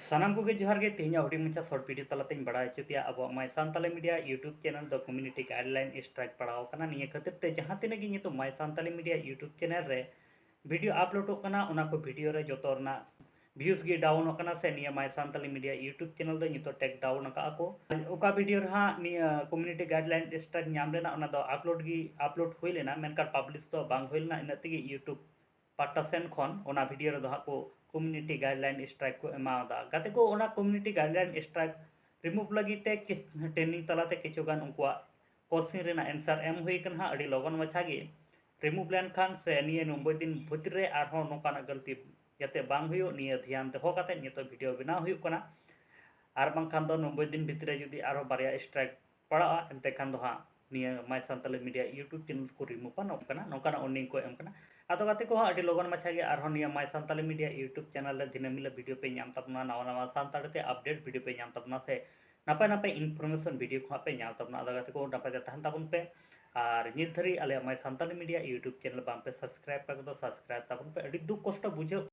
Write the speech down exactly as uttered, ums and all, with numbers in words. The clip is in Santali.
ᱥᱟᱱᱟᱢ ᱠᱚᱜᱮ ᱡᱚᱦᱟᱨ ᱜᱮ᱾ ᱛᱮᱦᱮᱧᱟᱜ ᱦᱩᱰᱤᱧ ᱢᱟᱪᱷᱟ short video ᱛᱟᱞᱟᱛᱮᱧ ᱵᱟᱲᱟᱭ ᱦᱚᱪᱚ ᱯᱮᱭᱟ, ᱟᱵᱚᱣᱟᱜ My Santali Media YouTube channel ᱫᱚ community guideline strike ᱯᱟᱲᱟᱣ ᱟᱠᱟᱱᱟ᱾ ᱱᱤᱭᱟᱹ ᱠᱷᱟᱹᱛᱤᱨ ᱛᱮ ᱡᱟᱦᱟᱸ ᱛᱤᱱᱟᱹᱜ ᱜᱮ ᱱᱤᱛᱚᱜ My Santali Media YouTube channel ᱨᱮ video uploadᱚᱜ ᱠᱟᱱᱟ, ᱚᱱᱟ ᱠᱚ video ᱨᱮ ᱡᱚᱛᱚ ᱨᱮᱱᱟᱜ views ᱜᱮ downᱚᱜ ᱠᱟᱱᱟ, ᱥᱮ ᱱᱤᱭᱟᱹ My Santali Media YouTube channel ᱫᱚ ᱱᱤᱛᱚᱜ take down ᱟᱠᱟᱫᱼᱟ ᱠᱚ᱾ ᱚᱠᱟ video ᱨᱮ ᱦᱟᱸᱜ ᱱᱤᱭᱟᱹ community guideline strike ᱧᱟᱢ ᱞᱮᱱᱟ, ᱚᱱᱟ ᱫᱚ upload ᱜᱮ upload ᱦᱩᱭ ᱞᱮᱱᱟ, ᱢᱮᱱᱠᱷᱟᱱ publish ᱫᱚ ᱵᱟᱝ ᱦᱩᱭ ᱞᱮᱱᱟ᱾ ᱤᱱᱟᱹᱜ ᱛᱮᱜᱮ YouTube ᱯᱟᱦᱴᱟ ᱥᱮᱱ ᱠᱷᱚᱱ ᱚᱱᱟ video ᱨᱮᱫᱚ ᱦᱟᱸᱜ ᱠᱚ community guideline strike ᱠᱚ ᱮᱢᱟᱣᱫᱟ᱾ ᱜᱟᱛᱮ ᱠᱚ, ᱚᱱᱟ community guideline strike remove ᱞᱟᱹᱜᱤᱫ ᱛᱮ ᱠᱤ-, training ᱛᱟᱞᱟᱛᱮ ᱠᱤᱪᱷᱩ ᱜᱟᱱ ᱩᱱᱠᱩᱣᱟᱜ question ᱨᱮᱱᱟᱜ answer ᱮᱢ ᱦᱩᱭ ᱠᱟᱱᱟ ᱦᱟᱸᱜ᱾ ᱟᱹᱰᱤ ᱞᱚᱜᱚᱱ ᱢᱟᱪᱷᱟ ᱜᱮ remove ᱞᱮᱱᱠᱷᱟᱱ ᱥᱮ ᱱᱤᱭᱟᱹ ᱱᱚᱵᱵᱳᱭ ᱫᱤᱱ ᱵᱷᱤᱛᱨᱤ ᱨᱮ ᱟᱨᱦᱚᱸ ᱱᱚᱝᱠᱟᱱᱟᱜ ᱜᱟᱹᱞᱛᱤ ᱡᱟᱛᱮ ᱵᱟᱝ ᱦᱩᱭᱩᱜ, ᱱᱤᱭᱟᱹ ᱫᱷᱮᱭᱟᱱ ᱫᱚᱦᱚ ᱠᱟᱛᱮ ᱱᱤᱛᱚᱜ video ᱵᱮᱱᱟᱣ ᱦᱩᱭᱩᱜ ᱠᱟᱱᱟ᱾ ᱟᱨ ᱵᱟᱝᱠᱷᱟᱱ ᱫᱚ ᱱᱚᱵᱵᱳᱭ ᱫᱤᱱ ᱵᱷᱤᱛᱨᱤ ᱨᱮ ᱡᱩᱫᱤ ᱟᱨᱦᱚᱸ ᱵᱟᱨᱭᱟ strike ᱯᱟᱲᱟᱜᱼᱟ, ᱮᱱᱛᱮ ᱠᱷᱟᱱ ᱫᱚ ᱦᱟᱸᱜ ᱱᱤᱭᱟᱹ Myᱥᱟᱱᱛᱟᱞᱤ Media YouTube channel ᱠᱚ remove ᱟ, ᱱᱚᱝᱠᱟᱱᱟᱜ, ᱱᱚᱝᱠᱟᱱᱟᱜ warning ᱠᱚ ᱮᱢ ᱠᱟᱱᱟ᱾ ᱟᱫᱚ ᱜᱟᱛᱮ ᱠᱚᱦᱚᱸ, ᱟᱹᱰᱤ ᱞᱚᱜᱚᱱ ᱢᱟᱪᱷᱟ ᱜᱮ ᱟᱨᱦᱚᱸ ᱱᱤᱭᱟᱹ My Santali media YouTube channel ᱨᱮ ᱫᱤᱱᱟᱹᱢ ᱦᱤᱞᱳᱜ video ᱯᱮ ᱧᱟᱢ ᱛᱟᱵᱚᱱᱟ, ᱱᱟᱣᱟ ᱱᱟᱣᱟ ᱥᱟᱱᱛᱟᱲᱤ ᱛᱮ update video ᱯᱮ ᱧᱟᱢ ᱛᱟᱵᱚᱱᱟ, ᱥᱮ ᱱᱟᱯᱟᱭ ᱱᱟᱯᱟᱭ information video ᱠᱚᱦᱚᱸ ᱯᱮ ᱧᱟᱢ ᱛᱟᱵᱚᱱᱟ᱾ ᱟᱫᱚ ᱜᱟᱛᱮ ᱠᱚ, ᱱᱟᱯᱟᱭ ᱛᱮ ᱛᱟᱦᱮᱱ ᱛᱟᱵᱚᱱ ᱯᱮ᱾ ᱟᱨ ᱱᱤᱛ ᱫᱷᱟᱹᱨᱤᱡ ᱟᱞᱮᱭᱟᱜ My Santali media YouTube channel ᱵᱟᱝ ᱯᱮ subscribe ᱠᱟᱜ ᱠᱚᱫᱚ subscribe ᱛᱟᱵᱚᱱ ᱯᱮ᱾ ᱟᱹᱰᱤ ᱫᱩᱠ ᱠᱚᱥᱴᱚ ᱵᱩᱡᱷᱟᱹᱜ